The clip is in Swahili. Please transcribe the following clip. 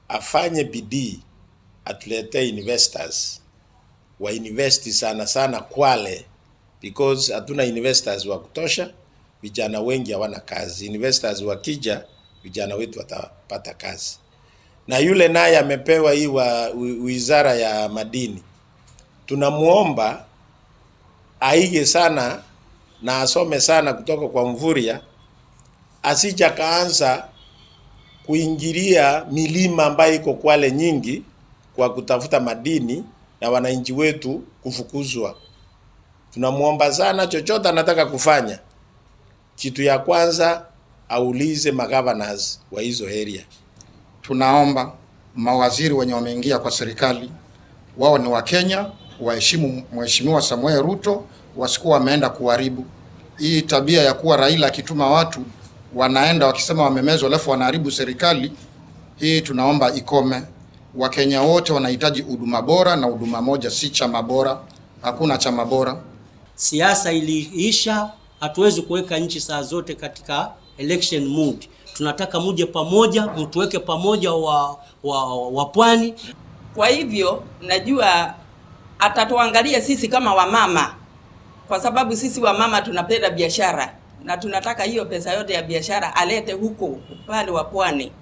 Afanye bidii atuletee investors wa invest sana sana Kwale, because hatuna investors wa kutosha. Vijana wengi hawana kazi. Investors wakija, vijana wetu watapata kazi. Na yule naye amepewa hii wa wizara ya madini, tunamuomba aige sana na asome sana kutoka kwa Mvurya, asija kaanza kuingilia milima ambayo iko Kwale nyingi kwa kutafuta madini na wananchi wetu kufukuzwa. Tunamuomba sana, chochote anataka kufanya, kitu ya kwanza aulize magovernors wa hizo area. Tunaomba mawaziri wenye wameingia kwa serikali wao ni Wakenya, waheshimu Mheshimiwa Samoei Ruto, wasikuwa wameenda kuharibu hii tabia ya kuwa Raila akituma watu wanaenda wakisema wamemezwa, alafu wanaharibu serikali. Hii tunaomba ikome. Wakenya wote wanahitaji huduma bora na huduma moja, si chama bora. Hakuna chama bora. Siasa iliisha, hatuwezi kuweka nchi saa zote katika election mood. Tunataka muje pamoja, mtuweke pamoja wa pwani. Kwa hivyo najua atatuangalia sisi kama wamama, kwa sababu sisi wamama tunapenda biashara na tunataka hiyo pesa yote ya biashara alete huko upande wa pwani.